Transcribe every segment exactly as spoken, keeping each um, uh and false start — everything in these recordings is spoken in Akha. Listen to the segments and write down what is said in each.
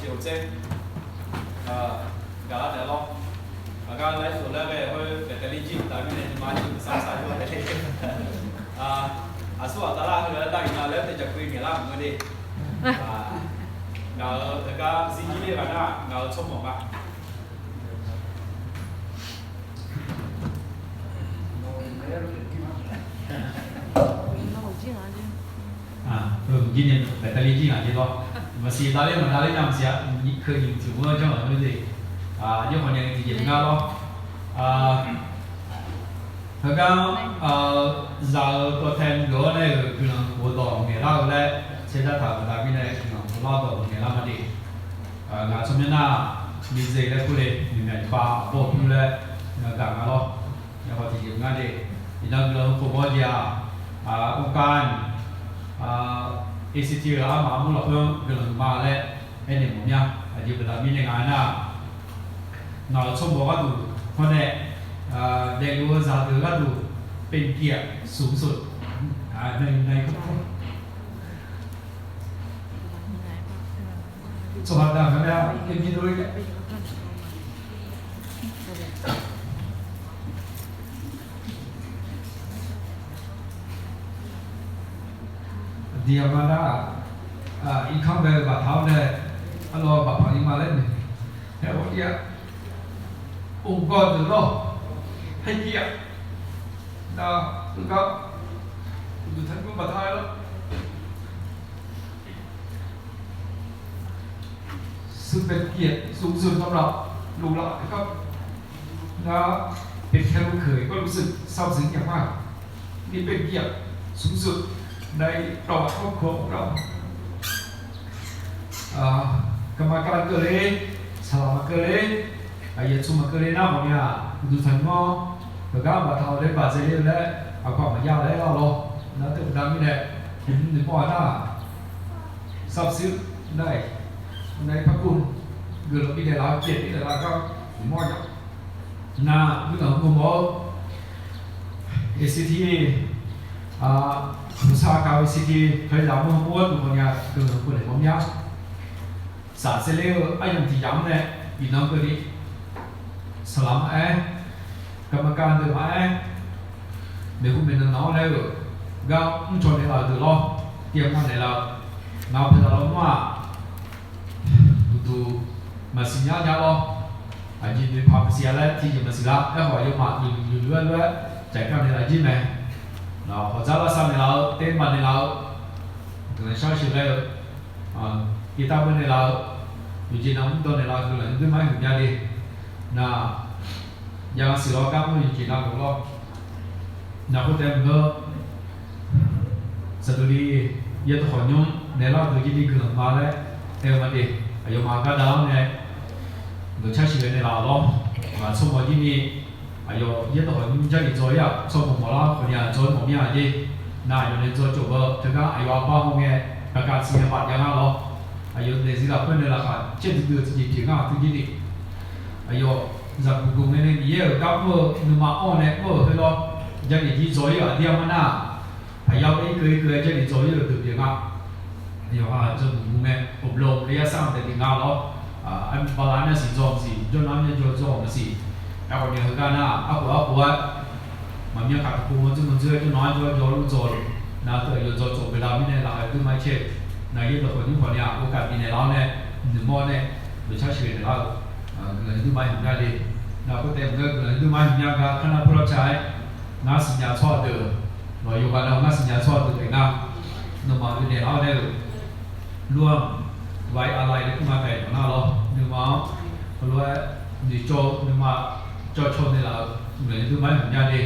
Tser, gaq-ar taef lawr. Aqgar laer shawq laer ghae khoer Baeqtaevlirjir taf mirnae nuima jir maqsar sar jawr taef le. Aqsur aqda lar heu-aer dav-iq nga laer taef jaqkui ngaeqlar maqngeur de. Ngaq-euq aqgar zirjir ler ghaq nar ngaq-euq tsawrmawq nga. Heu mqjir ni Baeqtaevlirjir ngaq jir lawr. Maqsiq davler maqdavler nya maqsiq-a, keuv nyiq tiq mr-anr janr-euq khoer de. Aqjeq khawf nya tiqjeq ngar lawr. Heugar zaq-euq dawqtae geuf-awr nae-euq guiqlanq khof dawq ngaeqlar-eu laer, caerdar taq-euq baqda mirnae guiqlanq khof lar dawq ngaeqlar ma de. Ngaq tsawrmyanr nar, miqdzaeq laer kur le, miqmyaeq tiqpav bawr-eu pyur laer gaq nga lawr. Yawkawv tiqjeq ngar de, iqnan guiqlanq khof mawr jeq-aq, Urkar, ACT-euq armaf armur lafkhoer-anr guiqlanq ma laer aernaeq mawf mya. Aqjeq baqda mirnae nga aernar, ngaq-euq tsawrmawq gharduq hawr nae, daefluf-eu zaqdeuq gharduq เป็นเกียรติสูงสุด Tsawrhaqzaq-anr nae, aqdui-aq ma nar, irkanr bae-eu baqtaq-awr nae, arlawr baqpaq ni ma laer noeq. Aer-awr ir-a, uqgawr deuq lawr, haerkir-aq, nar, uqgawr, uqduq tanqnymr baqtaq-aer lawr. ซึ่งเป็นเกียรติสูงสุดสำหรับลูกหลานนะครับ และเป็นแขกผู้เขียน ก็รู้สึกซาบซึ้งอย่างมาก นี่เป็นเกียรติสูงสุดในประวัติครอบครัวของเรา กรรมการเกเร สลามาเกเร aqyawf tsov maqkeuv le nar khawf ni-aq, uqduq tanqnymr-awr, heugar baqtaq-awr laer baqdzae ler-eu laer, aqkawq maqya laer lar lawr. Nar teu uqda mirnae, noeqmawr-a nar, ทราบซึ้ง nar-iq, nar-iq parkov, guiqlanq bi daeqlaf-eu pyaeq bi daeqlaf gar noeqmawr-a nya. Nar, guiqlanq mawr-awr, ACT, สภากาชาด ACT พยายามมอบตัว ตัวเนี่ย guiqlanq khof naeq mawr mya. Saqsaer ler-eu aryamq tiq yamq-anr nae, iqnan keuvni, saqlaq maqaer, กรรมการ deuq maqaer, maeqhu maeqnan naq-anr laer-euq gar mrcaw naeqlaf-eu deuq lawr, tiqyamq naeqlaf-eu, ngaq-euq paqzaq lawnmr-aq, uqduq maqsiq nya nya lawr. Aqjeq noeqpaq maqsiq-a laer tiqjeq maqsiq lar. Aerkhawf aqyawfmaf noeqnoeq lof-aer lof-aer jaqkar naeqlaf jir mae. Hawqdzar lavsav naeqlaf-eu, termaf naeqlaf-eu, guiqlanq shar sheuq laer-eu, irtav beu naeqlaf-eu, yawqjeq navmr dawq naeqlaf-eu guiqlanq aqduimaf-aer huiqmya le. Nar, ya siq lawr gar mr-eu yawqjeq navluf lawr. Nar khoertav maqngeur, saqduq li yaerdawq khawqnymr naeqlar-eu deuq jir ni guiqlanq ma laer aer-eu ma de. Aqyawfmaf gardav-awr nae, dawqcar sheuq ghae naeqlaf-awq lawr. Maq tsawrmawq jir ni, aqyawf yaerdawq khawqnymr Jarlif dzaw-ir-aq, tsawrmawq mawflar khawf ni-aq dzaw-ir mawf mir-a jeq. Nar aqyawf nae dzaw cof-eu teugar aqyawf arbar haw ngae, ประกาศนียบัตร ya ngar lawr. Aqyawf daefzir lafkhoer nae laqkhaq caerdui dui-eu tiqjeq pyeuf ngar-aq teu jir ni, aqyawf zaqguq guq ngae nae Miqyaer-euq gar mr-eu nuima anr-eu nae mr-euq khoer lawr. Jarlif jir dzaw-ir-aq aqdir armar nar-aq, aqyawf-aer irkeuv irkeuv-aer Jarlif dzaw-ir-euq deuq pyeuf nga. Aqyawf-aq zaqguq guq ngae, อบรมระยะสั้น taef pyeuf nga lawr. Armir bala armyar siq dzaw maqsiq, jawrnan armyar jawr dzaw maqsiq. Aerkhawf ni heugar nar-aq, arkhof arkhof-aer maqmyan kaq taqpov mandzeur mandzeur-aer jawrnan armyar jawr jawr luf dzaw-eu. Nar teu aqyawf dzaw cof beuqda mirnae laqkhaq aqduimaf-aer caer-eu. Nar yaerdawq khawqnymr khawf ni-aq, โอกาส bifnaeq laf-awr nae, noeqmawr-awr nae, dawqcar sheuq naeqlar-eu guiqlanq aqduimaf-aer huiqmya le. Nar khoertav maqngeur, guiqlanq aqduimaf-aer huiqmya gar kar nar purlar ca-aer, ngar siqnya tsawrhaq deuq, lawq yawqghaq nav ngar siqnya tsawrhaq deuq taef ngar, nawmaf-euq naeqlar-awr nae-euq, ร่วมไว้อาลัย laer kur nga taef-aer nar lawr. Nuima-anr heulof-aer noeqcawv-eu nuima cawvcaw naeqlaf-euq guiqlanq aqduimaf-aer huiqmya le.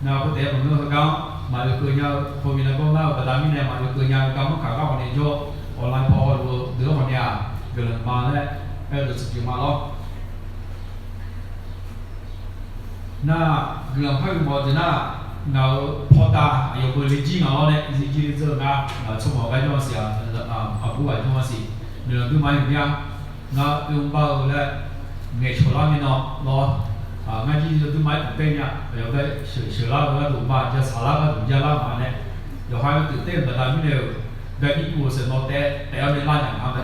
Nar khoertav maqngeur heugar-anr maqoe keuv nya-eu โควิด nae bawrnar-eu baqda mirnae maqoe keuv nya-eu garmanr kaq gar khawf nae jawr, online paw hawluf-eu deuq-anr khawf ni-aq, guiqlanq ma laer aer-eu dawq tsuif pyeuf ma lawr. Nar, guiqlanq par-eu mawf-eu deuq nar, ngaq-euq pawtav aqyawf beu le jir ngaq-awr nae zir jir le dzeur-eu ngar, ngaq-euq tsawrmawq gar jawr-a siq-aq, aqbur ghaq jawr-a siq, guiqlanq aqduimaf-aer huiqmya. Ngar oe mr bar-eu laer ngaeqcawq lar mirnae lawr. Ngar jir aqduimaf-aer tanqtaer nya, aqyawf gar sheuqlar-eu gharduq ma, ja saqlar gharduq jalar ma nae, yawqha-aer tanqtaer-euq baqda mirnae-euq, gar jir kuv-eu saeqnawv taef taef-awr nae lar nya nga mae.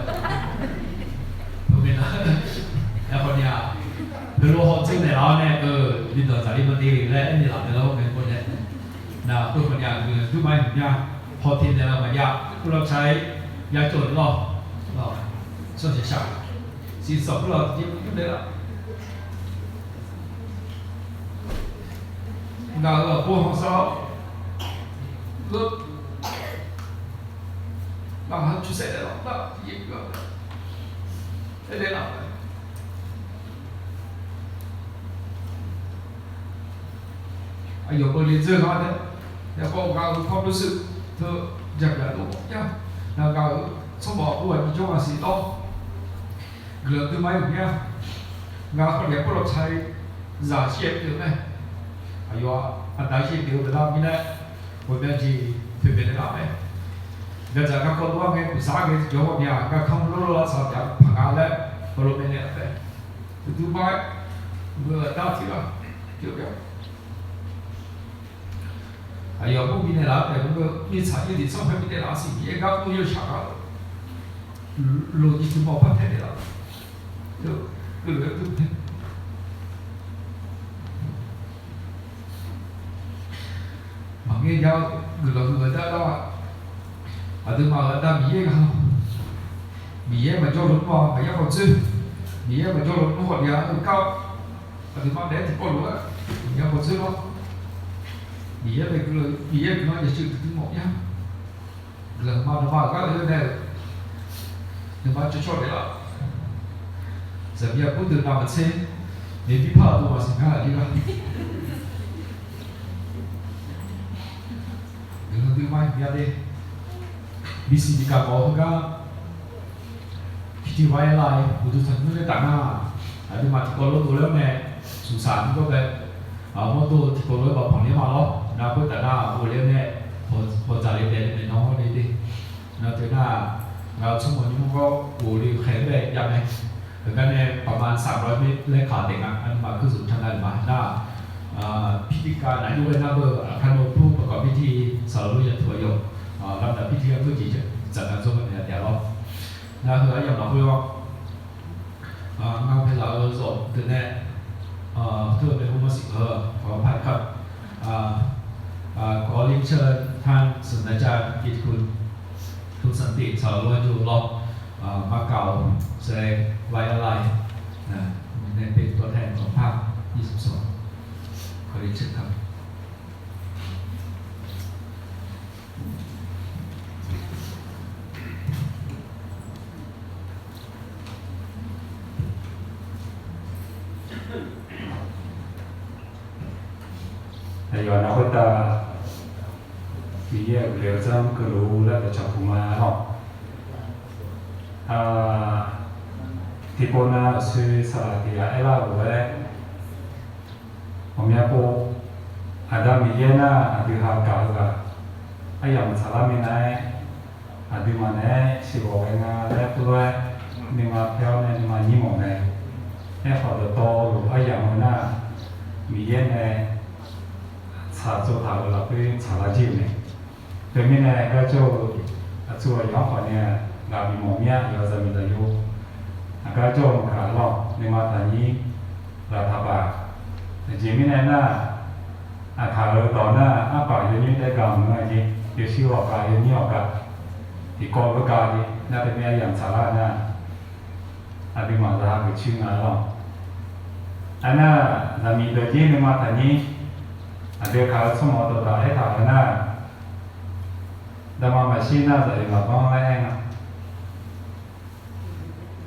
Aerkhawf ni-aq, heulof hawtsov naeqlaf-awr nae, bi dawq dzaqli maqdeq laer aernaeq laf naeq lar-awr ngae-eu nae, naq khoerkhawf ni-aq, guiqlanq durma-aer hmq mya, hawteq naeqlaf maqjav, kurlawr car-ir yacawv-eu lawr, tsawrshaq shaq, siqsawq kurlawr tiqjeq mr naeqlaf. Ngaq-euq aqbur hanqsar-awr, ngaq-anr cuqsaev naeqlaf nar tiqjeq mr-a, aernaeq laf-a. Aqyawf-euq lafdzeur gha nae, yaqkawv ngaq-euq ความรู้สึก teu jaqbyaq dov mawf nya, ngaq-euq tsawrmawq aqbur aqnyir jawr-aq siq lawr. Guiqlanq duima-aer hmq mya, ngaq khawf naeq-aer pawrlawq car-ir zaq shir-aer pyeuf-eu mae. Aqyawf-aq aqda shir pyeuf-eu baqda mirnae, ghawqmya jeq toeqmaeq naeqlaf mae. Gaqdzaq garkawv dov-ar ngae, kuqsar ngae tiqjawr ghawqmya, garkanr lawrlawr lar saq-eu paq nga laer heulof maeqnaeq-a taef. Uqduq ma-aer, meuq aqda tiq ghaq pyeuf-eu mae. Aqyawf mawrbi naeqlaf-eu taef-aer mirtsaq yaerdeuq tsanr pae bi naeqlaf-a siq, Miqyaer gar mr yawshaq ghaq loq nyiq tiq mawf par tae naeqlaf-a. Keuv-eu keuv-eu Maqngeur nya-eu guiqlanq huiq-eu dar lar-aq, aqduimaf-euq Aqda Miqyaer ghaq-awr, Miqyaer maqjawr luf mr-awq, maqya khawf dzoer, Miqyaer maqjawr luf mr khawf ni-a, gar aqduimaf naeq-aer tiqkawv lof-aer maqya khawf dzoer lawr. Miqyaer bae guiqlanq, Miqyaer guiqlanq jaceuq duidui mawf mya. Guiqlanq ma nawmaf-euq gar oe nae-euq, nawmaf cawcaw daef lar. Zaqmiq aqbur deuq navmaqtser, maeqbir par-euq dov maqsiq ngar aqli lar. Guiqlanq duima-aer hmq mya de. Bisiq tiqkaq mawf-eu heugar, P T Y L-a uqduq tanqnymr nae taf nar, aqduimaf tiqkawv lof dovler-awr nae, smqsaq nymr gawr bae, mawrdo tiqkawv lof-aer bafpanq ler ma lawr. Nar khoertaf nar ghofler-awr nae, hawdzaq le daef nae maeqnan hawr le de. Nar teu nar, ngaq-euq tsawrmawq nymr gawr ghofle khaeq-aer bae jav mae. Heugar nae baqma saqbawr-aer laer kaq daef nga, aqduimaf kurzmq taq nav-euq ma nar, Pirtikav naq jov-aer nar beu, Aqkar Nov pur ประกอบพิธี saqlaq lof yatuq aqyawf, lamdaq พิธี gharduq jeq dzaq gar dzawr gar naeq-a taef lawr. Nar heu aryamq lafkhoer-awr, ngar paeqzaq-eu zawq deuq nae, teu-eu maeqhu maqsiq-eu, ขออภัยครับ ขอเรียนเชิญท่านศาสตราจารย์ กิตติคุณ พงษ์สันติ saqlaq lof-aer jov lawr, มากล่าวแสดงไว้อาลัย ในเป็นตัวแทนของภาค ยี่สิบสอง ขอเรียนเชิญครับ Aqyawf nar khoertav Miqyaer-euq guiqlanq-eu zanr keuvluf laer dawqcawq puq ma lawr. Tiqpov nav aqsur saqlaq tiq ghaq aerlar-euq lof-aer, ghawqmya pov, Aqda Miqyaer nar aqdui ha gaq-eu ghaq, aryamq tsaqlar minav-aer, aqduimaf naeq-aer siqghawq ghae nga laer kurlof-aer, nuima paer-awr nae nuima nyir mawf mae. Aerkhawf dawqtawvluf aryamq-eu nar, Miqyaer nae tsaq tsov taq-euq lafkhoer tsaqlar jir-euq mae. Teumirnae garjawr-eu aqtsu aqyawf-anr khawf nae ghaq bimawf mir-a, yawzaq miqzaq yo. Aqgar jawr-eu maqkaq lawr, nuima taqnyir ghaq taqbaq. Aqjeq mirnae nar, aqkaq-euq dawq nar, arpaq yawnymr taef gaq mq-eu jeq, yawshuif hawq gaq, yawnyir hawq gaq, tiqkawv lof-aer gaq jeq nar, teumirnae aryamq tsaqlar nar, aqduimaf zaqha geuf coer nga lawr. Aernar, zaqmiq deuq jir nuima taqnyir, aqdui kaq-eu tsawrmawq dawqdaq aertaq-eu nar, daqma maqshir nar zaqyo maqbanr laer aer nga.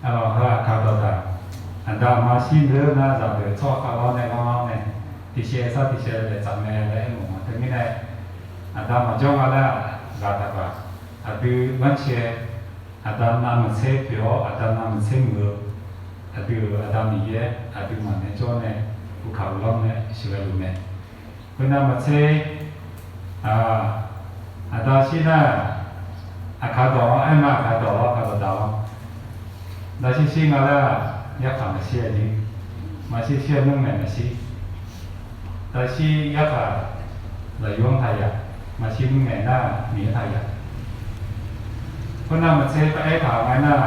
Aqlawq heu aqkaq dawqdaq, aqda aqma shir neur nar zaqdeuq tsawrhaq khavlar nae ghanr-awr nae, tiqshaev sar tiqshaev laeqtsaf mae laer aermawf-a. Teumirnae, aqda maqjawr nga nar, ghaq taqbaq, aqdui ghanrcae, aqda navmaqtser pyeuf-awr aqda navmaqtser muiq-eu, aqdui-euq Aqda Miqyaer aqduimaf nae jawr nae, uqkaq uqlanr nae sheuqghae luf mae. Khoernav maqtser, aqda shir nar, aqkaq dawq-anr aerma, aqkaq dawq-awr aqkaq dawqdaq-awr, daqshir shir nga lar, yarkhaq maqshir-a jeq, maqshir shir-a nmr ngaeq maqshir. Daqshir yarkhaq zaqyo-anr taq yaq, maqshir nmr ngaeq nar Miqyaer taq yaq. Khoernav maqtser par aertaq-eu nga nar,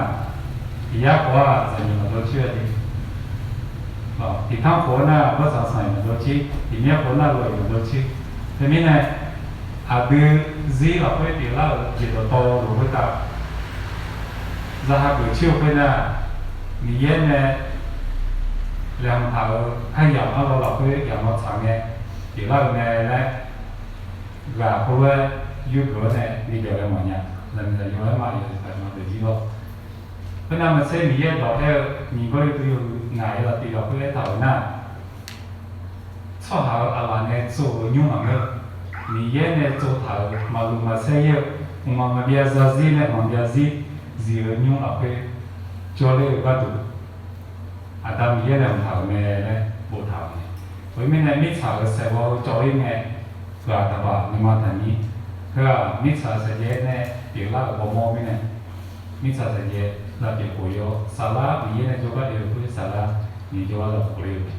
Tiq yar khof-aq, zaqnyiq maqdawr coer-a jeq. Tiq tanr khof-eu nar, bawrtsanq sanq-iq maqdawr coer. Tiq myar khof nar, lof-iq maqdawr coer. Teumirnae, aqdui zir lafkhoer pyeuflar-euq jeq dawqtawvluf khoertav, zaqha geuf coer-eu khoernar, Miqyaer nae laeqhmq taq-euq aryamq arlawr lafkhoer yamq-awr tsaq ngae pyeuflar-euq mae laer, ghaq khoerlof-aer yurgeuf-awr nae bidaeq ghae mawfnya. Zaqmiqzaq yaw-aer ma yawzaq paq ma deuq jir lawr. Khoernav maqtser Miqyaer dawq aer-eu nyiq Gawrliqtu yawhuiq ngaq yawzaq tiq lafkhoer aertaq-euq nar, tsawrhaq-euq aqlaf nae tsov-euq nymr maqngeur. Miqyaer nae tsovtaq-euq maqluq maqsaer-ir-eu, mqmaq maqbyav zarzir nae maqbyav zir zif-eu nymr lafkhoer jawrler-eu gharduq, Aqda Miqyaer nae mqtaq-euq mae laer boftaq-euq mae. Khoermirnae, mirtsaq-euq saeqghawv-eu cawv-ir ngae, ghaq taqbaq nuima taqnyir. Heu-aq, mirtsaq saqjaev nae pyeuflar-euq ghawrmawr mirnae, mirtsaq saqjaev lavpyeuf khof-ir-awr, saflar Miqyaer nae jawrgar oe-eu khoer saflar Miqyaer jawrgar lavpyeuf khof-ir-eu mae.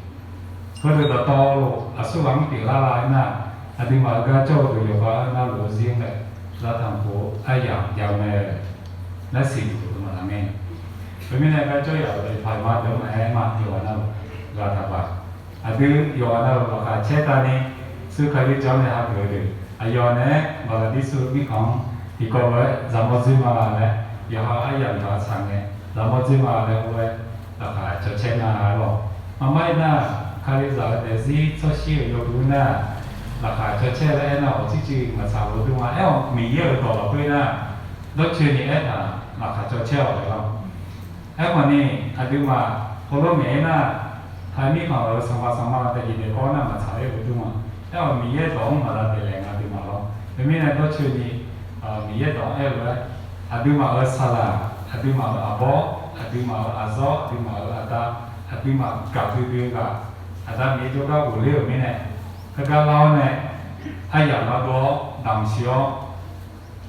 Heudeuq dawqtawvluf aqsurghaq-anr pyeuflar la aernar, aqduimaf-euq gar jawr-eu deuq yawqghaq navluf-eu zir-anr bae, lavtanq khof-eu aryamq jav-eu mae laer siqduq-eu maqnaq mae. Khoermirnae, gar jawr yaf-euq iqpaq ma deuq-anr maqaer ma, yawqghaq navluf ghaq taqbaq. Aqdui yawqghaq navluf laqkhaq caer tavni, Yeqsur Kali jawr-anr nae hageuf-eu deuq, aqyawf naeq-aer Baqlaqdirsuv mirkhanq-anr tiqkawv lof-aer zaqmawr dzoer ma laer, yawqha aryamq taq-a tsaq ngae, zaqmawr dzoer ma laer or-aer, laqkhaq cawcaer nga lawq. Maqmar-ir nar, Kalizaq-euq daefzir tsawrshir-euq yawbui nar, laqkhaq cawcaer laer aernar, awq tsuicuiv maqtsaq-eu dur ma. Aer-awq, Miqyaer-euq dawq lafkhoer nar, dawrcoeni aertaq laqkhaq cawcaer-awq laer lawq. Aerkhawf ni, aqduimaf heulof ngaeq-aer nar, taqmirkhanq-euq sanqpaq sanqma daefjeq daefkawv nar maqtsaq-aer-eu dur ma. Aer-awq, Miqyaer dawq-anr maqza daeqlaeq nga aqduimaf lawr. Teumirnae dawrcoeni, Miqyaer dawq-anr aer-eu lof-aer, aqduimaf-euq saqlaq, aqduimaf-euq aqbawr, aqduimaf-euq aqzawr, aqduimaf-euq aqda, aqduimaf gaqdui dui-eu ghaq, Aqda Miqyaer jawrgar ghofler-euq mirnae, heugar lar-awr nae, aryamq ardov-awr damqsiq-awr,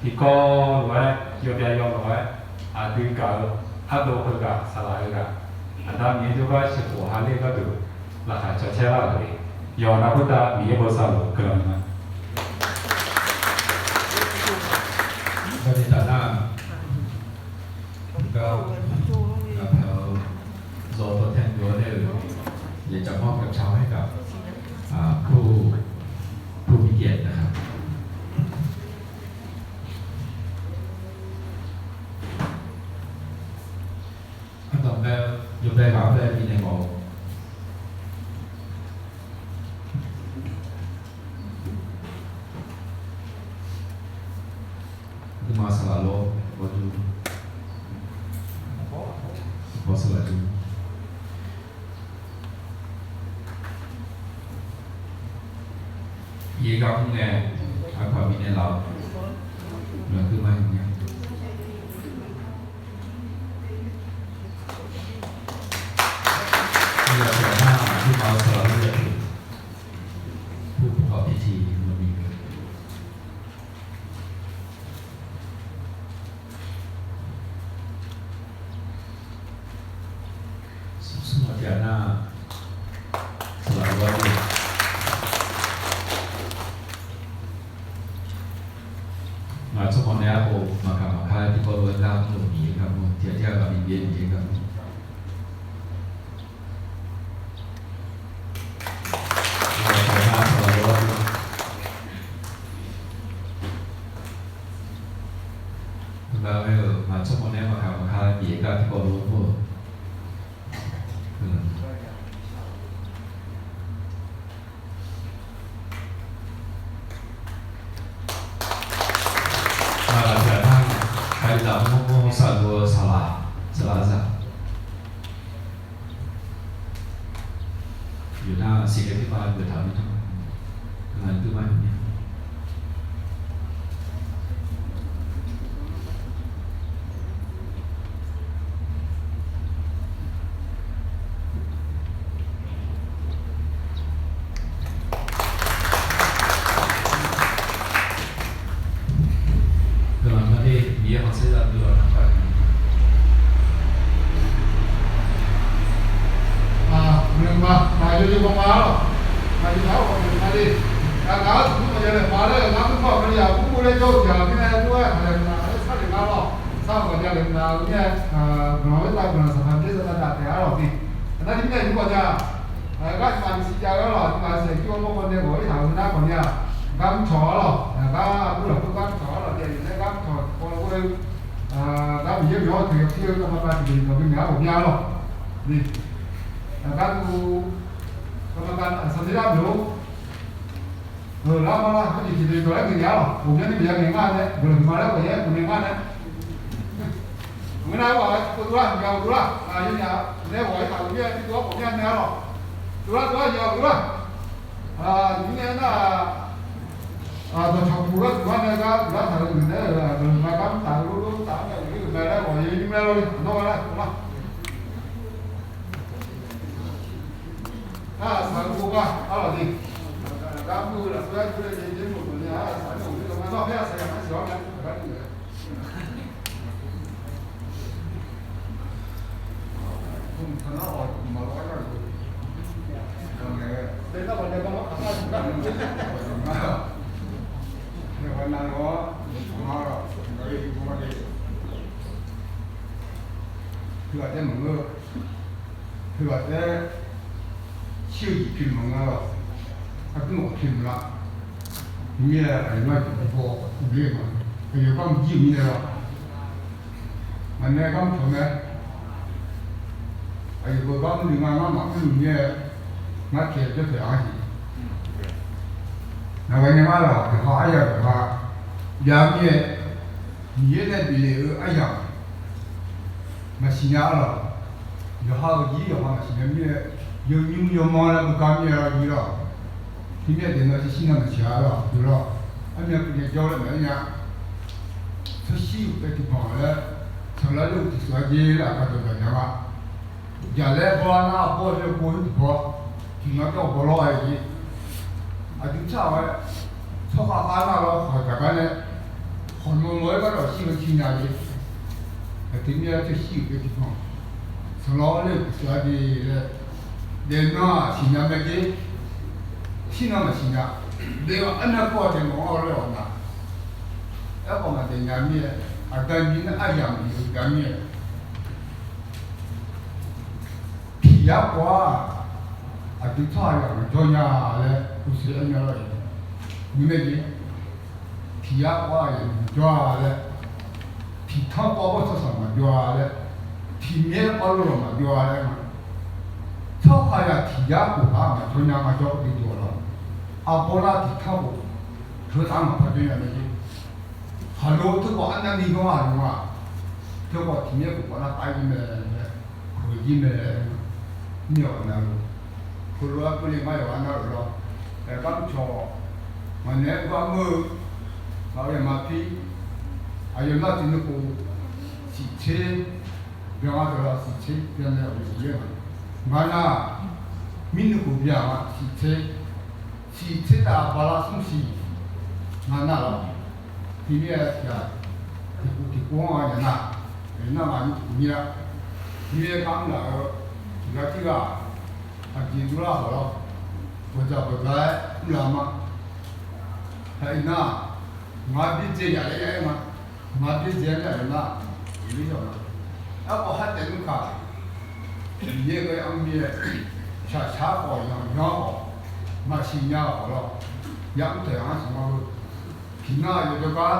tiqkawv lof-aer yawbyav yaw lof-aer, aqdui gaq-eu ardov heughaq saqlaq heughaq, Aqda Miqyaer jawrgar sheuqkhof ha ler gharduq, laqkhaq cawcaer lar-euq le. Yawqha navluf khoertav Miqyaer bosav luf guiqlanq ma. Garni taf nar, gar, gaq paeq-eu, zawq dawq tae-eu nar-euq, yaeqjaq mawr gaq ca-aer gaq, ผู้ ผู้มีเกียรตินะครับ Ardanq bae-eu yawbae ghaq-anr bae bifnaeq mawf-eu. Aqduimaf saqlaq lor, bawrdur, bawr saqlaq dur. Yaer gar mr ngae, aqkaq bifnaeq laf-eu, lafkeuv ma heuq nya. Aqduimaf saqlaq nar, aqduimaf-eu saqlaq nar, yawpyeuf ผู้ประกอบพิธี mawrni geu. Smr smr-eu tiq ghaq nar, saqlaq lof-aer, ngaq tsawrhaq nae arkhof maqkaq maqkar tiqkawv lof-aer gar mr-euq Miqyaer gar mr-eu tiq ghaq tiq ghaq ghaq Miqyaer Miqyaer gar mr-eu. Aqgaf aer-euq ngaq tsawrhaq nae maqkaq maqkar Miqyaer gar tiqkawv lof-aer mr-eu. Ngaq lafsawq nar, Kalizaq mawrmawr saqluf-eu saqlaq, saqlaq zaq. Yawqnar siqle teumaf geuf taq-eu nar, ngaq teumaf heuq mir. Guiqlanq ma de, Miqyaer khanqsaer zaq dui-awq nar. Nar-aq, ghawqmya laeqhmq naq-euq mirnae, guiqlanq khoertav guiqlanq Sanqpaq Miqyaer zaqkhav daq taef-a lawq ni. Aqnar tiqmir nae nymr ghawqmya, gar tiqmaf tiqsiq jav-eu-ar lawq, tiqmaf tiqsiq jir-awr mawrkawv nae ghawq-ir taq-euq nar khawfni-aq, gar mrcawq-ar lawq, gar aqbur lafkhoer gar mrcawq-ar lawq, tiqghaq yawf nae gar mrcawq tiqkawv lof-aer, gar Miqyaer mq-anr taq yawf tir-eu garma pav tiqjeq dawq bi ngaeq-ar ghawqmya lawq ni. Aqgar tu garma pav sanqner lar meuq-or, lar mar lar, khoerjeq tiqjeq dawq laer ngaeq ngaeq-ar lawq, ghawqmyanr ni maqya ngaeq ngar nae, guiqlanq huiqma laer ghawqmyanr ghawqmyanr ngar nae. Ngeur nar-aq, tiqpov dovlar, tiqpov dovlar, yawnyaf nae ghawq-ir taq-euq mir-aer tiqpov-anr ghawqmyanr nae-ar lawq. Dovlar dovlar, yawnyaf dovlar. Nymr nae nar-aq, dawqcawq puq lar dovlar nae gar dovlar taq-euq guiqlanq nae-euq guiqlanq ma gar mr taq-eu lor lor taf-anr nae uqlir-euq mae laer ghawq-ir nymr laer lor ni, nawr gha nar-aq dovlar. Nar-aq, saq-eu bov gar-ar lawq ni. Gar mr-eu lafkhoer-ar jov-aer jeq jeq mr-euq bawq ni-aq, saq-anr nae uqlir-eu ma nawr khaer-aq saqyaq-anr siq-awr nae aqgar duq-aer Heughaq taef maqngeur. Heughaq taef shir-eu jeq pyeuf maqngeur lawq. Aqduimaf pyeuf maqlaf. Teumirnae aqyawf nar jeq baw uqler ma. Aqyawf gar mq jir-euq mirnae lawq. Ngaq nae gar mr taq mae. Aqyawf beugar mr dui nga ngar maqmr-eu mirnae, ngar taeq jawr taeq-a siq. Naqghae nae ngar lawq, yawqha aryamq yawqha jav-eu mirnae, Miqyaer nae bif lef-eu aryamq maqsiq nya-ar lawq. Yawqha-euq jir yawqha maqsiq nya mirnae, yawnymr yawmanr laer beugar mir-a jir lawq. Teumirnae daeqnan shirshir nar maqsiq-a lawq, deuq lawq. Armyav keuvni jawr laer maqaer nya. Tsawrshir-euq bae tiqbanq laer, sanqlar ler-eu tiqsur-a jer laer aqkar dawqdaq nya ma. Jaqlaer bawr-a nar bawr-eu laer gov-eu tiqbawr, tiqnan jawr-eu bawr lawr-a jeq. Aqdui tsar-awq-aer, tsawrkhav khav nar lawr khawq jaqgar nae, khawq nan law-aer gar dawq shir-eu tiqnya jeq. Aqteumirnae tsawrshir-euq bae tiqbanq, sanqlar ler-eu tiqsur-a jer laer, daeqnan-aq siqnya mae jer. Shir nan maqsiq nya. Daef-eu armyav kawv-a daeqnan-anr laer-awq nar, aerkhawf maqdaef nya mir-aer, aqda Miqyaer nae aryamq bif-eu gar mir-aer, tiq yar khawf-aq, aqdui tsawrhaq yamq maqjawr nya laer uqshoe aer nya lawr-eu. Nymr mae jeq, tiq yar khawf-aq yamq maqjawr-a laer, tiq tanr khawf-aq bawrtsanq sanq maqjawr-a laer, tiq myaer khawf-aq lawq maqjawr-a laer nga. Tsawrhaq yaq tiq yar khof-aq maqjawr nya maqjawr-eu jeq jawr lawq. Aqbawr lar tiq tanr khof, teughaq maqpar jawr nya mae jeq. Khaqlo teukhawf arnavni ghanr-aq lawq nga. Teukhawf tiq myaer khof khawf nar pav-ir mae laer, khof-ir mae laer, mir-awq nav-eu. Khoerlof-aer keuvle ngar yawqha navluf lawr, aergar mrcawq, ngaq naeq-aer gar mr-eu, ngaq-euq yaqmaqpir, aqyawf nar tiq nuikhof, siqtser, byan-a deuq-aq siqtser byan nae aqyawf ler-a. Ngaq nar, mirnuikhof byan-a siqtser, siqtser taf bala smr siq, ngaq nar lawr. Teumirnae tiq ghaq tiqkhof tiqkhof-anr-a yaq nar, nar ngaq mirnuikhof mir-a. Teumirnae gar mrlaf-eu tiq ghaq tirghaq aqjeq dovlar hawq lawr, bawqdzaq bawqdzaq-aer mrlaf ma. Taq iqnan, ngaq byaerdzae yaf laer yaf-aer ma. Ngaq byaerdzae-aer nar-aq, iqler yawf ma. Aerkhawf khartaef nmr kaq, Miqyaer ghae-anr mir-aer, shaqshaq khawf yanqyanq khawf, maqsiq nya khawf lawr, yamr taeq-anr siqnya-eu. Tiqnan aqyawf jawrgar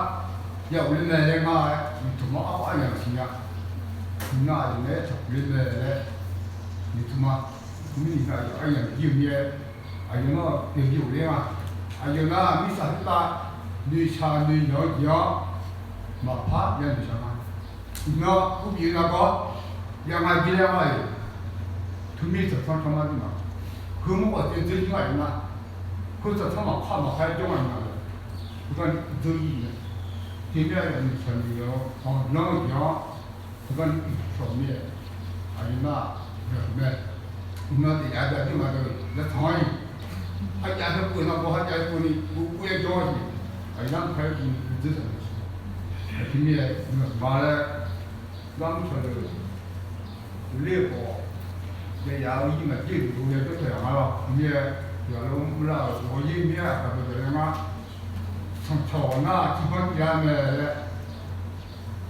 ya ghofler mae laer ngar-aer, miqtmq-anr arkhawf aryamq siqnya. Tiqnan aqyawf nae aer tsaq puq ler mae laer, miqtmq-a, mirnae aqyawf aryamq jir-eu mir-aer, aqyawf nar pyeuf bi ghofler-a. Aqyawf nar mirtsaq khoertav noeqshaq noeqyanq-eu jeq-anr maqpar ya noeqshaq ma. Iqnan urbif-eu nargawr ya nga jir laer-a-iq, teumir tsaqtsanr tsanr mar jir ma. Heumawr khawf tsaev dzeur jir nga-iq nar, heu tsaqtsanr maqpar maqpar-aer jawr nga-iq ma. Heugar dzeur-ir nae, teumirnae noeqshaq noeqyanq-eu anqlanr-eu jeq-anr, heugar noeqshaq mir-aer, aqyawf nar-aq, mae, iqnan taef jav jav jir ma dawr-iq laer tsanq-anr-iq, kharjav haer pov-eu nargawr kharjav haer pov ni guvguv-aer jawr-a siq. Aqyawf nar mqpar-aer bini dzeur saq-eu siq. Aqjeq mirnae, iqnan ma laer, gar mrcawq deuq uqler-eu khawf, yayaq-eu ir maqjir-eu jeq-anr ya jawr taq yaq nga lawr. Teumirnae, yaqlo mrlar-euq ghawqyaer mir-aer aqkaq baqdaq laer ngar, sanqcawq nar tiqbanr tiv-a mae laer,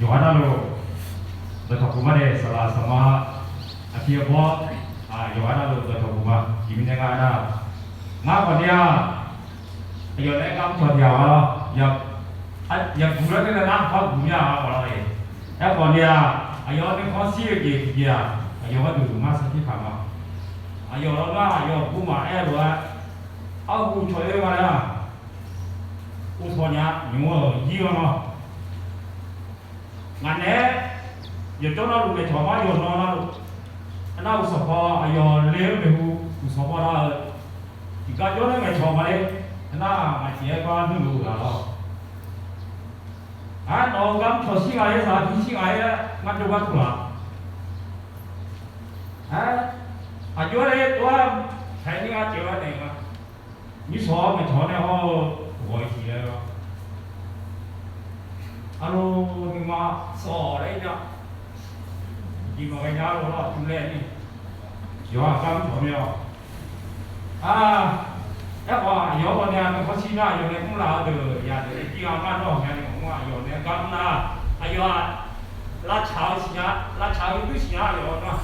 Yawqha navluf dawqtawq puq ma de, saqlaq saqma aqpiq aqbawr, yawqha navluf dawqtawq puq ma. Iqmirnae nga nar, ngar khawf ni-aq, aqyawf nae gar mr cawq tiq ghaq-a lawr. Yaqguq laer nae nar, par guq mir-a, aqlawr-e. Aerkhawf ni-aq, aqyawf nuikhanr shir-eu jeq tiqjeq-aq, aqyawf gharduq ngar sarkir taq ma. Aqyawf lawr nar, aqyawf guqmaf aer-eu lof-aer, arhu cawq-ir ma laer-aq, uvtawq nya nymq-eu yir-anr lawr. Ngaq naeq-aer yawqjawr navluf maeqcawq ma, yawqnan navluf, aernar uqsanq paw aqyawf le-eu maeqhu uqsanq paw lar-eu, tiqgar jawr nae maeqcawq ma le. Aernar ngaq jeq-aer gar nuirluf-eu ghaq lawr. Aer, nawq-eu gar mr cawq shir nga-aer, saqlaq pi shir nga-aer, ngar jawrgar taq laf. Aer, aqjox-aer le tov-aer, taeq ni ngar caev-aer naeq nga. Mirshawq-awr maeqcawq nae hawr-eu ghawq-iq tiq laer lawr. Arlawr, nuima sawq laer ir nya. Jeq maqghae nya arlawr lar tuvlaer ni. Yawqha gar mr cawq mir-awq. Aerkhawf aqyawf-anr ghawqmya nuikhanr shir nar, aqyawf nae mrlaf-eu deuq yadeuq-aer jir-a ngar nawr ghawqmya ni maqmr-a. Aqyawf nae gar mr nar, aqyawf-aq lavtsaq-eu siqnya, lavtsaq-eu yawduir siqnya aqyawf-anr nar.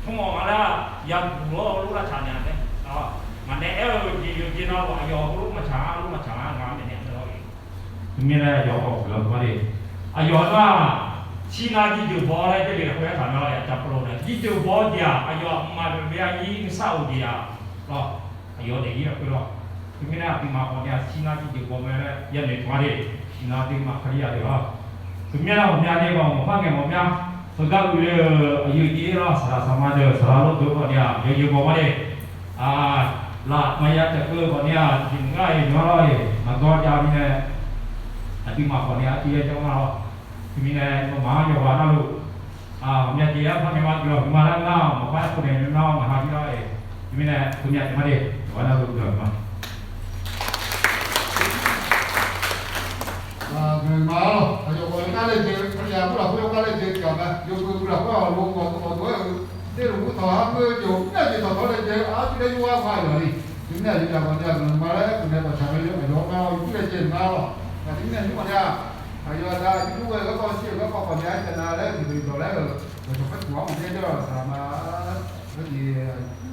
Tmr mawf nga laer-aq, yaguq lawr-eu lof lavtsaq naeq-a mae. Ngaq nae aer-eu jeq yawqjeq navluf aqyawf heulof maqtsaq-a, lof maqtsaq-a, ngaq-anr naeq naeq-a lawr-e. Teumirnae aqyawf-anr khawf guiqlanq ma de. Aqyawf nar-aq, shirnar jirjeuq baw laer jarlif lafkhoer aertaq mae lawr. Yaqcav pov lof nae jirjeuq baw-eu jeq-aq, aqyawf mqmaq maqbyav-ir nuisar of-eu jeq-aq lawr. Aqyawf daefzir lafkhoer lawr. Teumirnae aqduimaf khawf ni-aq shirnar jirjeuq baw mae laer yanoeq taq ma de. Shirnar aqduimaf Kalizaq deuq lawr. Teumirnae ghawqmya ni maqmr maqpar ngaeq mawf mya. Heugar uiqle-euq aqyuif aqnyir lawr, saqlaq saqma deuq saqlaq lawr deuq khawf ni-aq yawzeu baw ma de. Laf maqya cafkeuv khawf ni-aq tiqjeq maqngar-iq ngar lawr-e. Maqgawr jav mirnae aqduimaf khawf ni-aq artiv yaer janr ma lawr. Teumirnae nawmaf-anr yawqghaq navluf ghawqmya jeq-aer par ngaeq ma, guiqlanq huiqma laer ngar maqpar aer pov naeq nar ngaq ha jir lar-e. Teumirnae heumya taef ma de. Yawqghaq navluf guiqlanq huiqma. Aqyawf khawf ni gar laejae, Kalizaq mr lafkhoer gar laejae tiqghaq mae. Yawbui bui lafkhoer-aq lo gawq tov gawq tov-aer-euq, derluf mur tawq-a khoer jeq-awq, mr-aer jeq tawq tawq laejae, arcuiv laer yur-ar ma yawq ni. Teumirnae aqyawf jaq khawf ni-aq guiqlanq huiqma laer pov naeq baqtsaq mae. Aqyawf-anr nar yawbui laejae-euq ngar lawr. Aqjeq mirnae nymr khawf ni-aq, aqyawf aqda yur-aer garkawv shir-euq garkawv khawf ni-aq, aertsaev na laer tiqdeuq dawq laer-euq, dawqcawq paer puq-anr maqbyaer jawr-awq saqlaq ma. Khoerjeq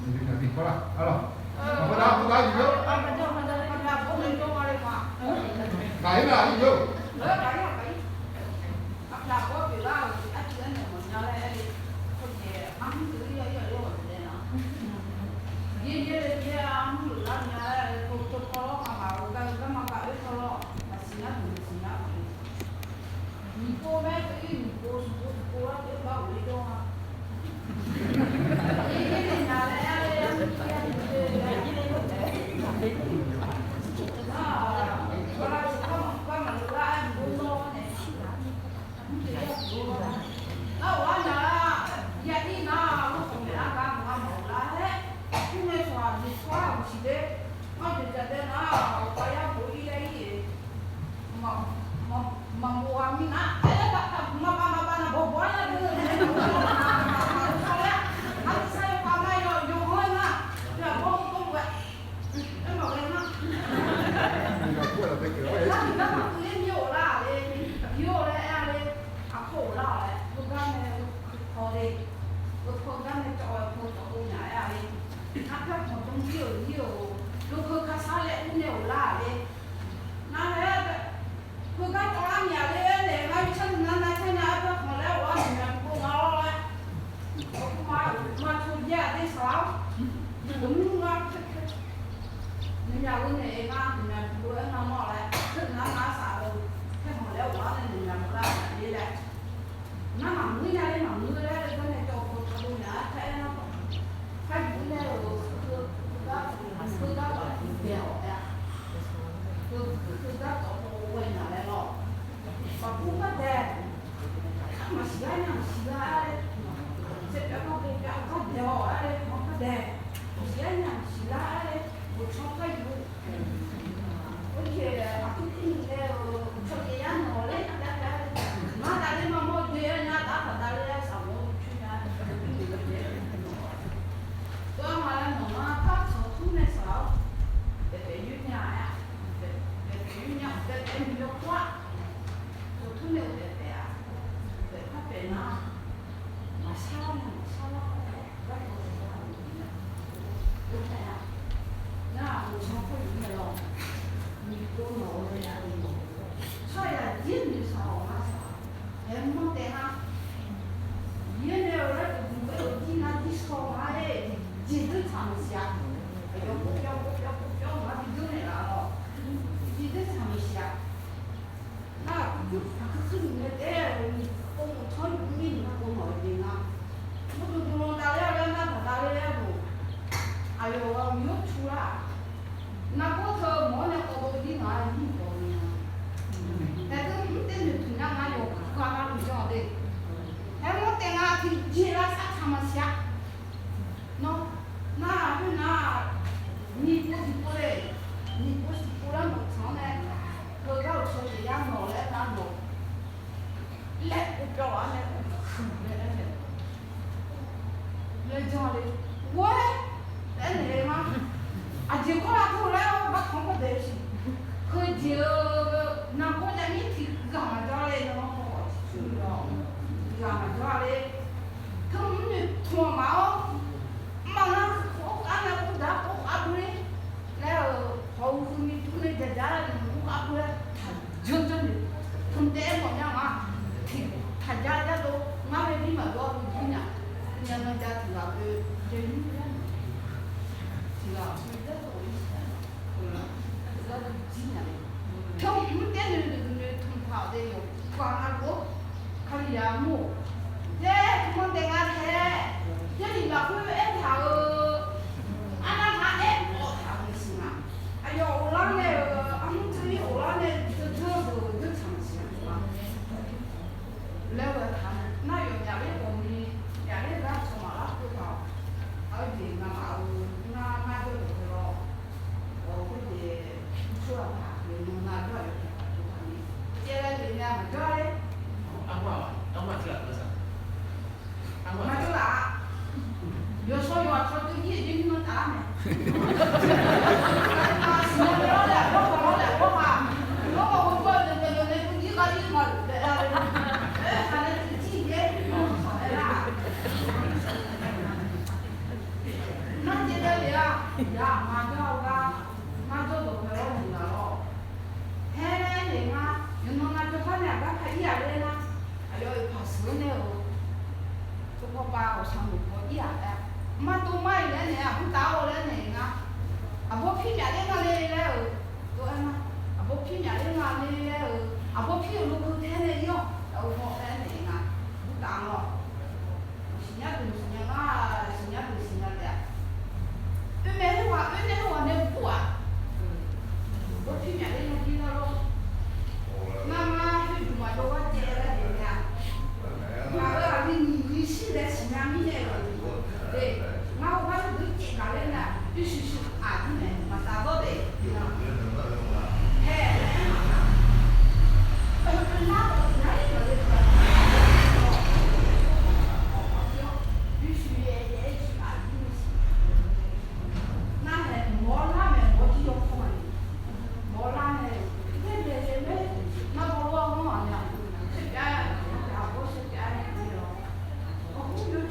aqyuif aqnyir kawv lar arlawq. Aqbawr dar khoergar yuf-eu gaq-ir nar yuf-eu. Lofkeuv gar nae cawv-eu lofkeuv cawv-eu nya-aer-a le. Nar paer khanq dm jir-euq jir-euq lofkeuv kar sar laer ur nae-euq lar-aq le. Nar-aer, heugar cawv lar nya le-aer naeq ngar yir car nar nar car nya-aer paer khanq laer ghawq-ar noeqmyaq pov nga lawr laer. Aqma, aqma tov jaer-aq de saq-awr, mr ngar noeqmyaq-eu naeq-aer ngar noeqmyaq pov-aer ngar mawr laer, teunar nar saq-eu, paer khanq laer ghawq-ar nae noeqmyaq pov lar nya le laer. Nar maqngeur nya le maqngeur laer-eu gar nae cawv-eu paw cawv dov nya-aer taef-aer nar, kar yur nae-euq heugar, heugar ghaq tiqdaeq-awq aer-a. Heugar cawv paw ghae nya laer lawr. Baqbur gar daeq, maqsiq gar nya maqsiq gar-aer, saevpyav gar daeq, pyav gar daeq-awq aer-a, maqsiq gar nya maqsiq gar-aer, boftsanr kar yur. Oeq, aqkuir kuir nae-euq uqcawq jeq yar nawq laer, ngar dav ler maqmawr-eu jeq-aer nar, dav taq dav ler-aer saqmawr-eu coer nya. Tov-aer ma laer nawq-anr par tsanq tur nae saq-awr, daefdaef yoer nya-a. Daefdaef yoer nya, daefdaef miqyaw kawr-a. Tsanq tur nae-euq daefdaef-aq, daefpar paef nar, maqshar nar maqshar lar-a. Nar-aq, uqcawq khoer-euq nae lawr, miqpov nawq-eu ya-eu, tsawrhaq yaqjir noeqshaq-awq nar saq, aer mr-anr taef nar, Miqyaer nae-euq laer uqduq-aer-euq jir nar jir shaw nga-aer, jeq dzeur tsaq maqsiq-a. Aqyawf kov pyawv kov pyawv kov pyawv-anr bi dzeur naeqlaf-a lawr, jeq dzeur tsaq maqsiq-a. Nar-aq, kuir kuir nae taef-aer-euq ni, pov mq tanr yuf mir ni pov mawf-eu jeq nga. Mawrdo dmlan davler-a laer nar, daq davler-a dawq, aqyawf-euq miqyaer cu lar-aq, nargawr teu mawf-awr nae kawv dov jir ngaq-a, yir mq kawv ni-a. Taef teu mr taef noeqtmq nya nga yawqghaq navluf janr-awq de. Aer mawr taef nga tiqjeq lavsav tsaq maqsiq-a. Nawr, nar-aq khoernar, nyiq pov tiqpov le, nyiq pov tiqpov lar mawf tsanq-anr nae, heugar uqcawq jeq yar nawq laer nar nawq laer uvpyawv-awr nae, uqhuiq nae aer naeq, laer janr le, ghoer-aer aernaeq-eu ma. Aqjeq kawr lavtur laer-awr garkawv-anr kawr daef-eu siq. Heujeq-eu nargawr jav mir tiqghaq maqjawr le, nawmaf khawf tiqcuiv-awq, tiqghaq maqjawr le. Teumq mr noeqtmq-awq maf-awr, maqnga khawf-awr khav nae uvdaq-awr khawf khav bur ler laer-euq hawq-eu huiq ni dur nae jaqjaq-aer nae mq ur khav bur laer taqjanr janr noeq, tmq taef-aer mawf nya nga. Tiq taqjar jar dov ngar laer bir maqdov-awr bur nya. Nya nga ja tiq ghaq oe, jaeq nymr jar, tiq ghaq oe jar dov-ir, tiq ghaq dov jir nya le. Teumq mr taef noeq noeq tmq taq-awq de yawqghaq navluf-awr, Kalizaq mr-awq. Jaer tmq-anr daef nga tae, Jarlif lafkhoer aertaq-eu, arnavghaq aer-awq taq-euq siq nga. Aqyawf ghoflar nae-euq armur teuir ghoflar nae dzeur dzeur deuq dzeur tsaq maqsiq-a laer ghae taq-a. Nar yawf myaqler ghawqni, myaqler gar tsawq maqlar keuv taq-awq. Aqjeq ngamaf-eu ngar ngar jawr dawq khoer lawr, ghawq khoerjeq tsawrhaq taq yawqnan nar jawr-aq yawqnan taq jawr taq ni, caev laer le nya maqjawr-a ler. Maqjawr laf-a. Yawshawr yawqha tsawrjeuq jir-euq jir nymr-anr taf-ar mae. Siqnya nae lawrlae aqbawr khaq lawrlae aqbawr khaq. Nawr maqghov jawr-eu deuq deuq deuq nae dui jir gha jir maqlof daef-a. Aerkhaq nae tiqjir-iq jaer-eu sawq aer lar-aq. Nar caev dav le-a. Yaq aqma jawr-eu gar, ngar jawr dawq pae lawr nyiq ghaq lawr. Haer nae nga, yawqnan ngar jawrgar nae aqgar ka ir-aq laer nar, aqyawf-euq paq sheuq-anr nae-euq tov paw pav ghawqshaq meuq paw ir-aq laer, mar dov mar-iq laer naeq-aer aqbur taf-awr laer naeq nga. Aqbawr pir myaqler nga le laer-euq, tov-aer nar, aqbawr pir myaqler nga le laer-euq, aqbawr pir-euq lov keuv tae nae ir-awq, aqbawr paw laer naeq nga, aqbur taf-anr lawr. Siqnya deuq siqnya ngar, siqnya deuq siqnya taef-a. Oermae khoerghaq oernae khoerghaq nae bur-aq, aqbawr pir myaqler nga jir nar lawr. Ngar ngar khoerjuq maqjawr gar caev laer daef nya. Ngaq-euq aqli nyiq nyiq shir laer siqnya mirnae-euq, ngar heugar deuq caev gaq laer nar, irshuq shuq aqdir nae maqtaf dawr de. Hae, nar-aq, nar-aq, nar-aq, Narhaq mawrlar mae, mawrjir yawkawr ma ni. Mawrlar nae, nar baw lof-aer mawr-aq nya, shirpyav-aer, aqbawr shirpyav-aer nae-awr, aqbur yawr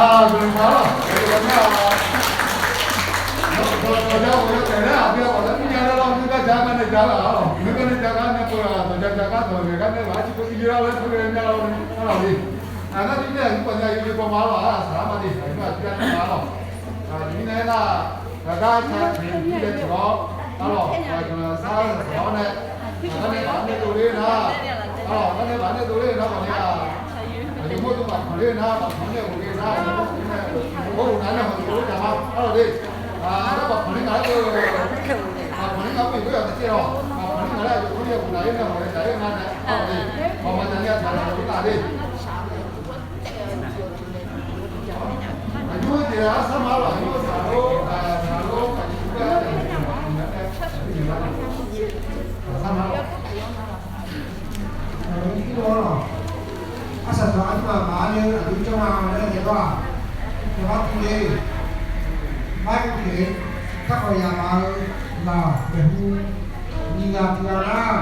Aqdui ma-awr, aqdui ma-awr, dawqja ghawq yawdaef laer aqdui ghawq laer mirnya laer lawr, nuigar ja gar nae ja lar-awq. Nuigar nae ja gar nae pov-aq, dawqja ja gar dawq naeq gar nae ghaq-ar ciq pov civ lar laer pov-aer mya lar-awr ni, arlawq ni. Nar tir nae aqyuif pawf nae aqyuif pawf ma-awr, aqsaq lar ma de, aqyuif aqyuif nar aqsaq lar-awq. Aqyuif mirnae aernar, ghaqgar ca tiq tir nae tiq-awr, arlawq, aqyuif sar saq-awr nae, aqgar nae baf nae dovler nar, arlawq, gar nae baf nae dovler nar, baf nae-aq, aqyuif mawr dov baf tanq ler nar, baf tanq nae ghofle nar, aqyuif mawr dov nae, mawr dov nar nae hawq-eu dovler taq ma, arlawq de. Aqgar baf tanq ler ngaq-aer, baf tanq ler ngaq-aer mawr-iq khoer yawq taef caev-awq. Baf tanq ler ngaq laer aqyuif khoer yawq ghofle nar nae hawq-eu taf-aer nga nae, arlawq de. Ghawqmaf taqnya taq laf-eu taf de. Aqjox-aer jeq-aq arsar ma lawq, aqjox-aer saqlor, saqlor, saqlor, saqlor, arsaq taq armaf maqaer nae aqjox janr-a laer daefdawr-aq, yawqha tiq le, mar-eu pyeuf-eu, garkawv yamaf-eu ghaq maeqhu nyiq ghaq tiq ghaq nar,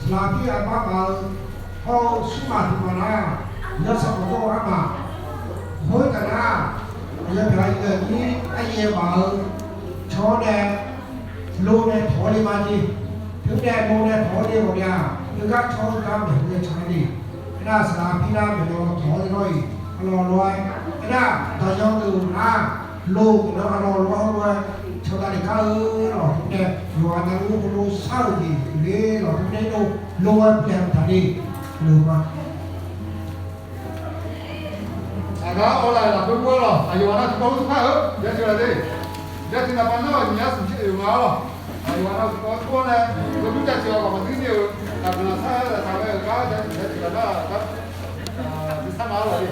saqlaq pir aqbar maf-eu hawr-eu smrmaf tiq maf nar, yawsanr khawf dawr-eu armaf, khoertav nar, aqyawf pyaeq-a yawnyir aryaer maf-eu cawr nae, lo nae tawq-awr le ma jeq. Teumirnae lo nae tawq-awr le ghawqmya, heugar cawr-eu gar maeqhu nae can-a de. Aernar saqlaq pir nar maeqnaeq tawq-awr le lawr-iq, arlawq lof-aer, aernar dawq yanr deuq nar, lo-euq nar arlawq lof-aer hawr lof-aer cawq dav le gar-eu lawq. Teumirnae yawqghaq navluf heulof shar-euq jeq le lawq. Teumirnae dov lo-aer byaeq-eu taq le, leuq ma. Aqgar awr laf-euq lafkhoer mr-awr lawq, aqyawf ghaq nar tiqkawv lof-aer par-eu, yatiq laf de. Yatiq naqpav nar-awq nyiq yar smq caer oeq nga-awr lawq. Aqyawf ghaq nar tiqkawv lof-aer par-awr nae, yawdui jaceuq-awq ghawqmaf duir ni-euq, aqgaq lafsar-aer lafsar mae-euq gar yatiq laf nar, yatiq laf nar-aq, bisar ma-awr lawq de.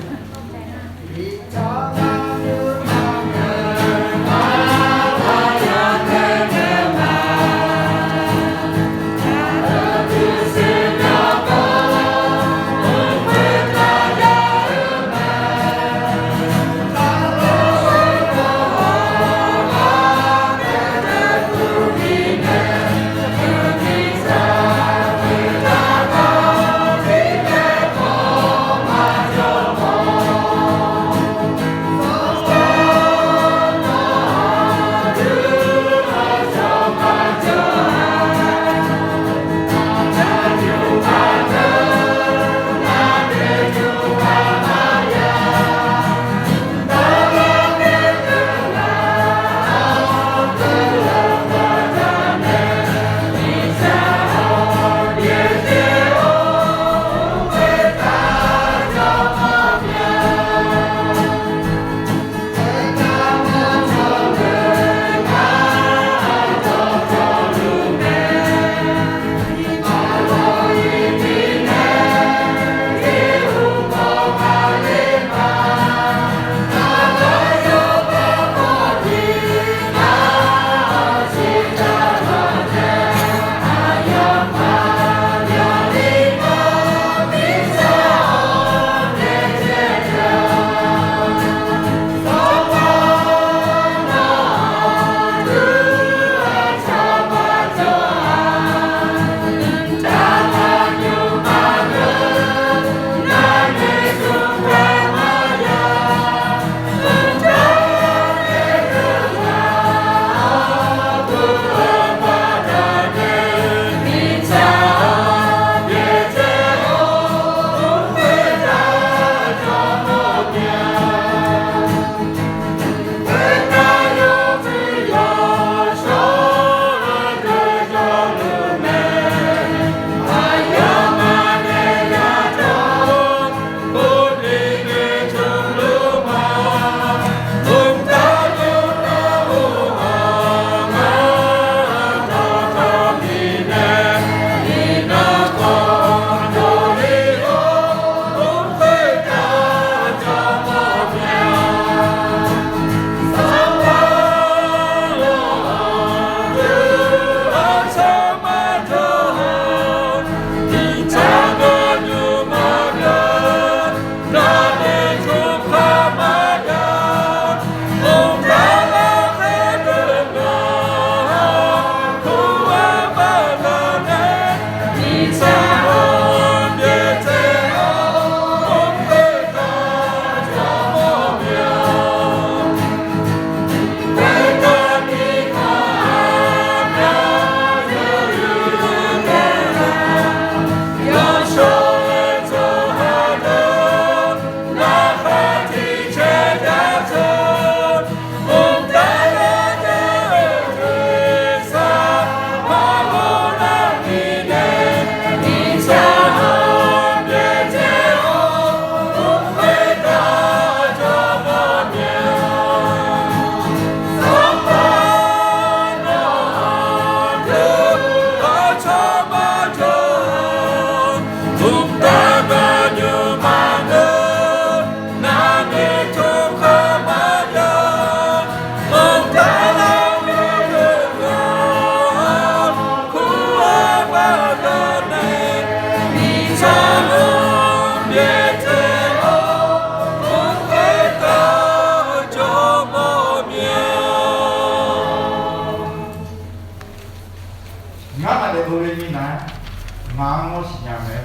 Ngaq-anr nawr siqnya mae.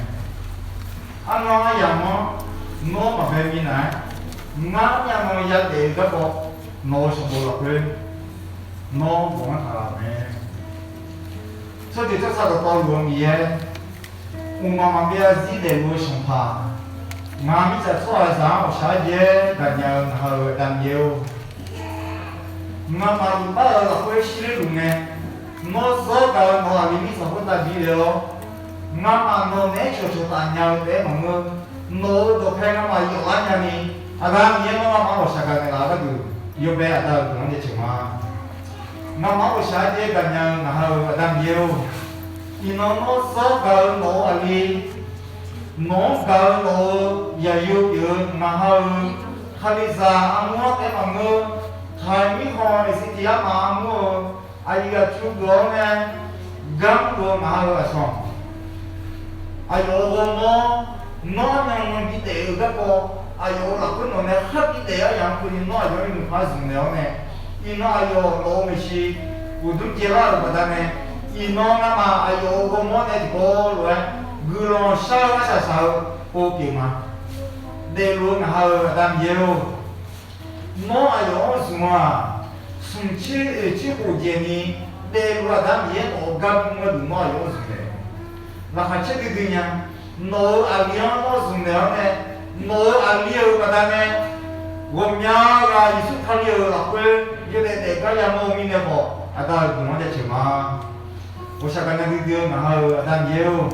Arnan aryamq-anr nawr maqbae minav-aer, ngar myavnuiv yadaef-eu garkawv, nawq-euq sanqbof lafkhoer nawr bofanr taq-euq mae. Tsawrjeuq tsawrshaq dawqtawvluf-eu Miqyaer, mqmaq maqbyav zarzir daefluf-eu Sanqpaq, ngaq mirtsaq tsawrhaqzaq-anr ghawqshaq arjaev-aer gaqnya-eu ngaq ha-euq Aqda Miqyaer-or, ngamaf iqbax-euq lafkhoer shirler luf ngae, nawr zawr gaq-eu nawq-euq aqli mirtsaq khoertav bi le-awr, ngamaf nawq naeq-aer cawqcawq taf nya-eu taef-aer maqngeur, nawq-euq dawqpae ngamaf yawflar nyani, Aqda Miqyaer nawr ngamaf-anr ghawqshaq gaqnaeq laf-eu gharduq, yawbae Aqda-euq guiqlanq-anr jaceuq ma. Ngamaf-anr ghawqshaq arjaev-aer gaqnya-eu ngaq ha-euq Aqda Miqyaer-or, iqnan nawr zawr gaq-eu nawq-euq aqli, nawq-anr gaq-eu nawq-euq yaqyo pyeuf-eu ngaq ha-euq Kalizaq armur-anr taef-aer maqngeur, taqhaq mirkhanq Eqsiqtiq armaf armur-eu aqyuif aqtsu geuf-awr nae garmr luf-eu ngaq ha-euq aqsanq, aqyawf-euq ghawrmawr nawr armyan nan bidaef-euq garkawv, aqyawf-euq lafkhoer nawq nae khar bidaef-eu aryamq-anr keuvni nawr aqyawf-anr nuipar zmq naeq-awr nae, iqnan aqyawf nawq-euq maeqshi uqdmr jaelar-euq baqdanae, iqnan ngamaf aqyawf-euq ghawrmawr nae tiqkawv lof-aer guiqlanq shar-eu arsaq saq-eu pov pyeuf ma. Daefluf-eu ngaq ha-euq Aqda Miqyaer-or, nawr aqyawf-anr zmq-aq, smq tser oeq tser khof dzaeqni daefluf-eu Aqda Miqyaer nawq-euq gar bymr gharduq nawr aqyawf-anr zmq mae. Laqkhaq caer duidui nya. Nawq-euq aqli-anr nawr zmq naeq-awr nae, nawq-euq aqli-euq baqdanae ghawqmya ghaq Yeqsur Kali-euq lafkhoer yawdaef daef gar yamawr-eu mirnae khawf, Aqda-euq guiqlanq-anr jaceuq ma. Ghawqshaq gaqnya duidui-eu ngaq ha-euq Aqda Miqyaer-or,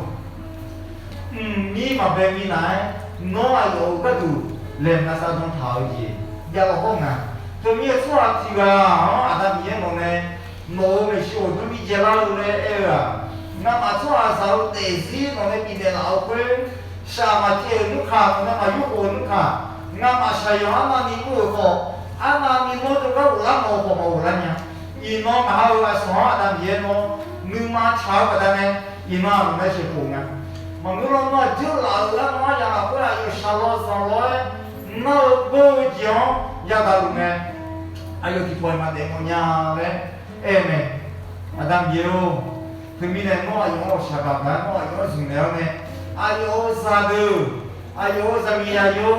mqmir maqbae minav-aer nawr aqyawf-euq gharduq laeqhmq lavsav dan taq-euq jeq jav law hawr nga. Teumirnae tsawrhaq tiq ghaq-anr Aqda Miqyaer nawq nae nawq-euq maeqshi uqdmr bi jaelar-eu laer aer-eu-aq, ngamaf tsawrhaqzaq-eu daefzir nawq nae bifnaeq laf-euq khoer, shaq maqcaev-euq nmr kaq, nawq nae maqyur khof-euq nmr kaq, ngamaf shaqyanq arnavni mr-euq khawf, arnavni nawr jawrgar ghoflar mawf-eu khawf maqghoflar nya. Iqnan ngaq ha-euq aqsanq-anr Aqda Miqyaer nawr nuima tsaq-eu baqdanae, iqnan aqmaf nae sheuqkhof nga. Maqngeur lar nawr aqjeurlaf-euq arnan aryamq lafkhoer aqyawf shaqlaw zanqlaw-aer nar-eu gor-eu jeq-anr yadaq luf mae. Aqyawf tiqpawf-iq maqdaef mawf nya laer aer-eu mae. Aqda Miqyaer-or, teumirnae nawr aqyawf-anr ghawqshaq gaq gaq-aer nawr aqyawf-anr zmq naeq-awr nae, aqyawf-euq zaqdeuq, aqyawf-euq zaqmiqzaq yo,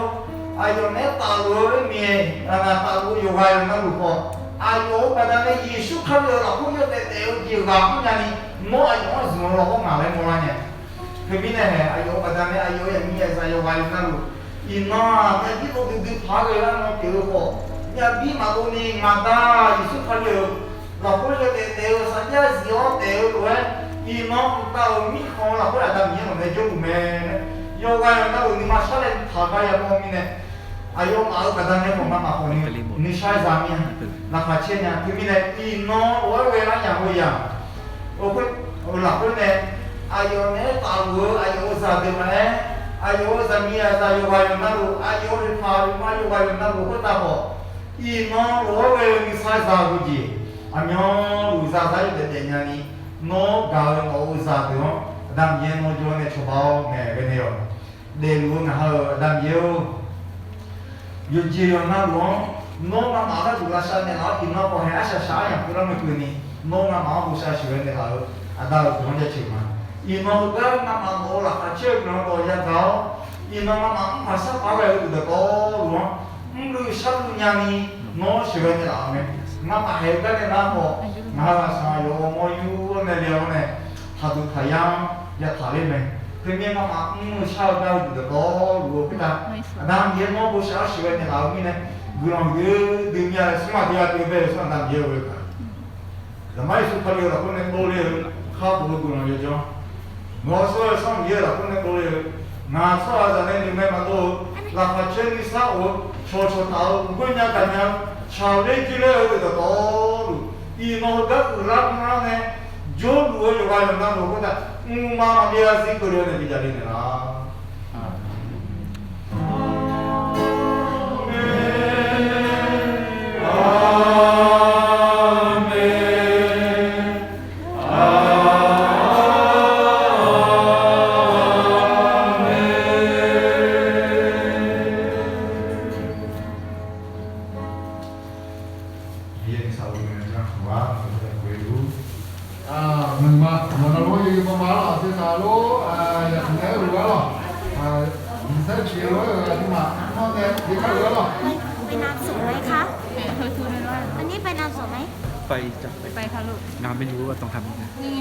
aqyawf naeq-aer tafluf-eu mirnae, aqnaq tafluf-eu yawqghaq yawqnavluf khawf, aqyawf-euq baqdanae Yeqsur Kali-euq lafkhoer yawdaef daef-eu jeq ghaq mr nyani, nawr aqyawf-anr zmq-eu law hawr ngaq laer mawrlar nya. Teumirnae hae aqyawf-euq baqdanae aqyawf-euq zaqmiqzaq yawqghaq yawqnavluf, iqnan-aq myavbir dov duidui paq-aer ghae-eu arnan pyeuf-eu khawf, myavbir maqdov ni ngaq Da Yeqsur Kali-euq lafkhoer yawdaef daef-eu sarjax zif-awr daef-eu lof-aer, iqnan mqtav-euq mirkhanq-eu lafkhoer Aqda Miqyaer nawq nae jawrluf mae laer, yawqghaq yawqnavluf nuima shar laer taq gar yamawr-eu mirnae, aqyawfmaf-euq baqdanae khawf ngamaf khawf ni nuishar zaq mir-a. Laqkhaq caer nya. Teumirnae iqnan lof-aer ghae-eu aryamq heu yamq-euq lafkhoer nae, aqyawf naeq-aer tafluf-eu aqyawf-euq zaqdeuq maqaer, aqyawf-euq zaqmiqzaq yawqghaq yawqnavluf, aqyawf-euq oeqpaq oeqma yawqghaq yawqnavluf khoertav khawf, iqnan lof-aer ghae-eu nuishar zaq-eu jeq aqmyanluf zaqzaq-aer daef daef nyani, nawr gaq-eu nawq-euq zaqdeuq-anr Aqda Miqyaer nawr jawr-awr nae cawba-awr maeq ghae nae-awq. Daefluf-eu ngaq ha-euq Aqda Miqyaer-or, yawqjeq yawqnavluf-anr nawr ngamaf gharduq lavshav naeqlaf-awr, iqnan khawf hae arsaq saq aryamq keuvlar mae keuvni, nawr ngamaf-anr bosav sheuqghae naeqlaf-euq Aqda-euq guiqlanq-anr jaceuq ma. Iqnan heugar ngamaf nawq-euq laqkhaq caer-eu guiqlanq dawq yadaq-awr, iqnan ngamaf mr paq sar paq ghae-eu dawqtawvluf-anr mrluiv sharluiv nyani, nawr sheuqghae naeqlaf-euq mae. Ngamaf haeq-eu gar nae nar khawf, ngaq ha-euq aqsanq aqyawf ghawrmawr yur-awr nae le-awr nae, taqduq taqyar-anr yataq ler mae. Teumirnae ngamaf mr-eu shar-eu gar-eu dawqtawvluf-eu khoertav, Aqda Miqyaer nawr bosav-awr sheuqghae naeqlaf-eu mirnae, guiqlanq huiqdui dui mir-a laer smr maq dui-a pyeuf bae-eu smr Aqda Miqyaer-or, Zaqmar Yeqsur Kali-euq lafkhoer nae dovle-eu, kharbof-eu guiqlanq yawdzanr, nawq-awr shawr-eu Sanr Miqyaer-euq lafkhoer nae dovle-eu, ngaq tsawrhaqzaq nae noeqmae maqdov-eu, laqkhaq caer nuisar of-eu, cawqcawq taf-eu, uqghoer nya gaqnya-eu, tsaqler jirler-eu dawqtawvluf, iqnan heugar uiqlar bimlar nae jawrluf-eu yawqghaq yawqnavluf khoertav, mqmaq maqbyav zarzir keuvle-awr nae bi jale naeqlaf-a. Nuima, nawq navluf-anr yawqyawf baqma-anr aqtser taq lor. ไปนานสุดไหมคะ อันนี้ไปนานสุดไหม ไปจ้ะ ไปค่ะลูก งานไม่รู้ว่าต้องทำยังไง นี่ไง